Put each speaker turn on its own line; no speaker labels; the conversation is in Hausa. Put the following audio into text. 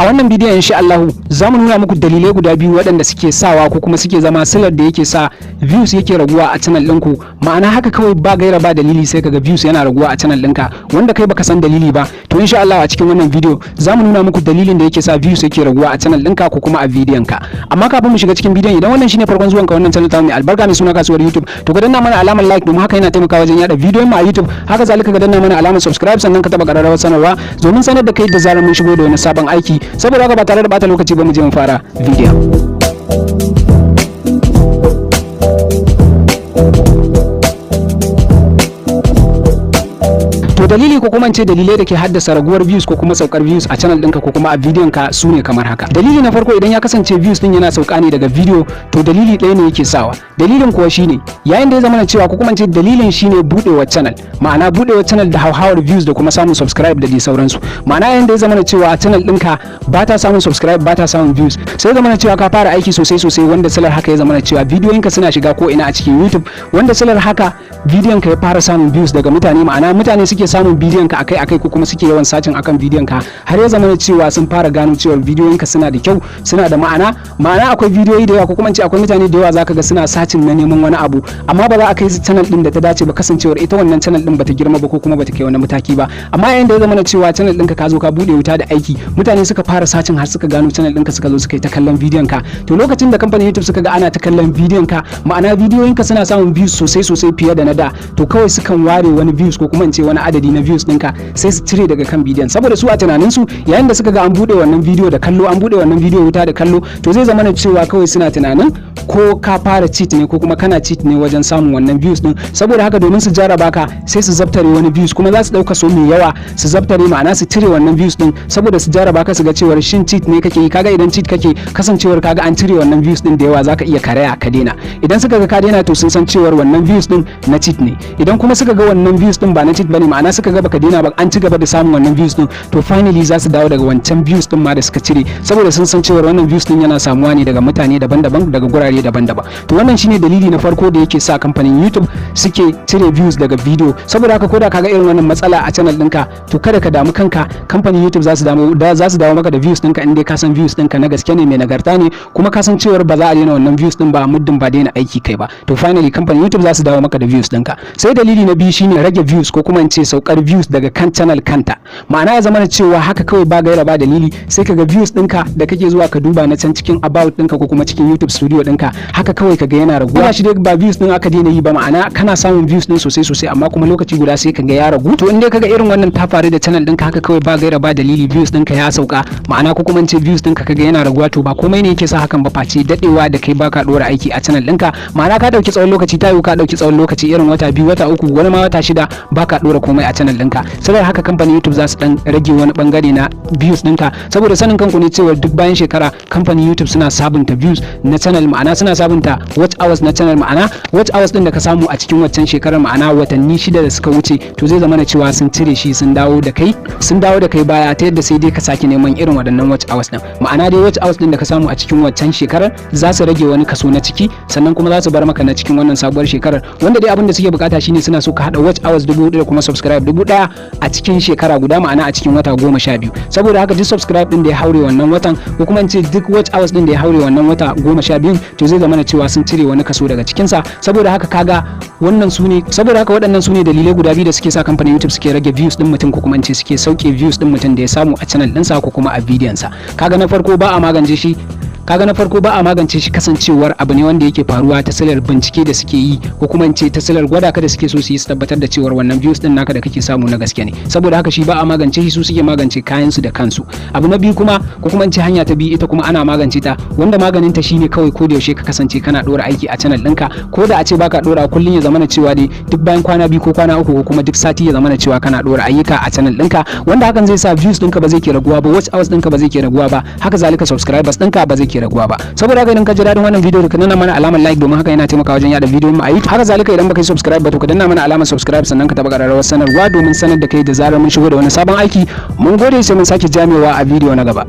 A wannan bidiyon, insha Allah, za mu nuna muku dalilai guda biyu waɗanda suke sawa ko kuma suke zama silar da yake sa views yake raguwa a channel ɗinku. Ma'ana, haka kawai ba gaira ba dalili sai kaga views yana raguwa a channel ɗinka wanda kai baka san dalili ba. To, insha Allah, a cikin wannan bidiyo za mu nuna muku dalilin da yake sa views yake raguwa a channel ɗinka ko kuma a bidiyon ka. Amma kafin mu shiga cikin bidiyon, idan wannan shine farkon zuwan ka wannan channel ta mai albarka mai suna Kasuwar YouTube, to ka danna mana alamar like, domin haka yana taimakawa wajen yada bidiyon mu a YouTube. Haka zalika ka danna mana alamar subscribe, sannan ka taba kararrawar sanarwa domin sanar da kai da zarar mun shigo da wani sabon aiki. Saboda haka, ba tare da bata lokaci ba, mu je mu fara bidiyon. To, dalili ko kuma ce dalilai da ke haddasa raguwar views ko kuma saukar views a channel ɗinka ko kuma a bidiyon ka su ne kamar haka. Dalili na farko, idan ya kasance views din yana sauka ne daga video, to dalili ɗaya ne yake sawa. Dalilin kuwa shine yayin da ya zama cewa, ko kuma ce dalilin shine budewar channel, ma'ana budewar channel da hauhawar views da kuma samun subscribe da dai sauransu. Ma'ana, yayin da ya zama cewa channel ɗinka ba ta samun subscribe, ba ta samun views, sai ya zama cewa ka fara aiki sosai sosai, wanda silar haka ya zama cewa bidiyoyinka suna shiga ko ina a cikin YouTube, wanda silar haka bidiyon ka ya fara samun views daga mutane. Ma'ana, mutane suke samun bidiyon ka akai akai ko kuma suke yawan searching akan bidiyon ka, har ya zama cewa sun fara gano cewa bidiyoyin ka suna da kyau, suna da ma'ana. Ma'ana, akwai bidiyoyi da yawa, ko kuma in ce akwai mutane da yawa zaka ga suna searching na neman wani abu, amma ba za a kai su channel din da ta dace ba, kasancewar ita wannan channel din bata girma ba ko kuma bata kai wani mataki ba. Amma yayin da ya zama cewa channel ɗinka ka zo ka bude wuta da aiki, mutane suka fara searching har suka gano channel ɗinka, suka zo suka yi ta kallon bidiyon ka, to lokacin da kamfanin YouTube suka ga ana ta kallon bidiyon ka, ma'ana bidiyoyin ka suna samun views sosai sosai fiye da na da, to kawai sukan ware wani views ko kuma in ce wani adadi na views ɗinka sai su cire daga kan bidiyon. Saboda su a tunanin su, yayin da suka ga an bude wannan bidiyo da kallo, an bude wannan bidiyo wuta da kallo, to zai zama na cewa kawai suna tunanin ko ka fara cheat ne ko kuma kana cheat ne wajen samun wannan views din. Saboda haka, domin su jarraba ka, sai su zabtare wani views, kuma za su dauka so mai yawa su zabtare, ma'ana su cire wannan views din, saboda su jarraba ka su ga cewar shin cheat ne kake yi. Kaga idan cheat kake, kasancewar kaga an cire wannan views din da yawa, zaka iya karaya ka daina. Idan suka ga ka daina, to sun san cewar wannan views din na cheat ne. Idan kuma suka ga wannan views din ba na cheat bane, ma'ana suka ga baka daina ba, an ci gaba da samun wannan views din, to finally za su dawo daga wancan views din ma da suka cire, saboda sun san cewar wannan views din yana samuwa ne daga mutane daban-daban, daga gurare daban-daban. To, wannan shine dalili na farko da yake sa kamfanin YouTube suke cire views daga video. Saboda haka, koda kaga irin wannan matsala a channel ɗinka, to kada ka damu kanka. Kamfanin YouTube za su dawo maka da views ɗinka in dai ka san views ɗinka na gaske ne, mai nagarta ne, kuma ka san cewar ba za a daina wannan views ɗin ba muddin ba daina aiki kai ba. To, finally kamfanin YouTube za su dawo maka da views ɗinka. Sai dalili na biyu shine rage views ko kuma in ce saukar views daga kan channel kanta. Ma'ana, ya zama na cewa haka kawai ba gaira ba dalili sai kaga views ɗinka da kake zuwa ka duba na can cikin about ɗinka ko kuma cikin YouTube Studio ɗinka, haka kawai kaga yana raguwa. Shi dai ba views ɗin aka daina yi ba, ma'ana kana samun views ɗin sosai sosai, amma kuma lokaci guda sai kaga ya ragu. To, in dai kaga irin wannan ta faru da channel ɗinka, haka kawai ba gaira ba dalili views ɗinka ya sauka, ma'ana ko kuma in ce views ɗinka kaga yana raguwa, to ba komai ne yake sa hakan ba face dadewa da kai baka dora aiki a channel ɗinka. Ma'ana, ka dauki tsawon lokaci, ta yiwu ka dauki tsawon lokaci irin wata 2, wata 3, wani ma wata 6 baka dora komai a channel ɗinka. Saboda haka, kamfanin YouTube za su dan rage wani bangare na views ɗinka, saboda sanin kanku ne cewa duk bayan shekara kamfanin YouTube suna sabunta views na channel, ma'ana suna sabunta watch hours na channel. Ma'ana, watch hours din da ka samu a cikin waccan shekarar, ma'ana watanni 6 da suka wuce, to zai zama na cewa sun cire shi, sun dawo da kai baya, ta yadda sai dai ka sake neman irin waɗannan watch hours din. Ma'ana dai, watch hours din da ka samu a cikin waccan shekarar za su rage wani kaso na ciki, sannan kuma za su bar maka na cikin wannan sabuwar shekarar. Wanda dai abin da suke bukata shine suna so ka hada watch hours 4,000 da kuma subscribe 1,000 a cikin shekara guda, ma'ana a cikin wata 12. Saboda haka, duk subscribe din da ya haure wannan watan, ko kuma in ce duk watch hours din da ya haure wannan wata 12, to zai zama na cewa sun cire wani kaso daga cikinsa. Saboda haka kaga wannan su ne saboda haka waɗannan su ne dalilai guda biyu da suke sa kamfanin YouTube suke rage views din mutum, ko kuma in ce suke sauke views din mutum da ya samu a channel ɗinsa ko kuma a bidiyon sa. Kaga na farko ba a magance shi, kasancewar abu ne wanda yake faruwa ta silar bincike da suke yi, ko kuma in ce ta silar gwada ka da suke so su yi, su tabbatar da cewar wannan views din naka da kake samu na gaske ne. Saboda haka, shi ba a magance shi, su suke magance kayan su da kansu. Abu na biyu kuma, ko kuma in ce hanya ta biyu, ita kuma ana magance ta, wanda maganin ta shine kawai ko da yaushe ka kasance kana dora aiki a channel ɗinka. Ko da a ce baka dora kullun, ya zamana cewa dai duk bayan kwana 2 ko kwana 3 ko kuma duk sati, ya zamana cewa kana dora ayyuka a channel ɗinka, wanda hakan zai sa views ɗinka ba zai ke raguwa ba, watch hours ɗinka ba zai ke raguwa ba, haka zalika subscribers ɗinka ba zai ke raguwa ba. Saboda haka, idan ka ji daɗin wannan bidiyo, ka danna mana alamar like, domin haka yana taimakawa wajen yada bidiyon mu a YouTube. Haka zalika, idan baka yi subscribe ba, to ka danna mana alamar subscribe, sannan ka taɓa ƙararrawar sanarwa domin sanar da kai da zarar mun shigo da wani sabon aiki. Mun gode, sai mun sake jamewa a bidiyo na gaba.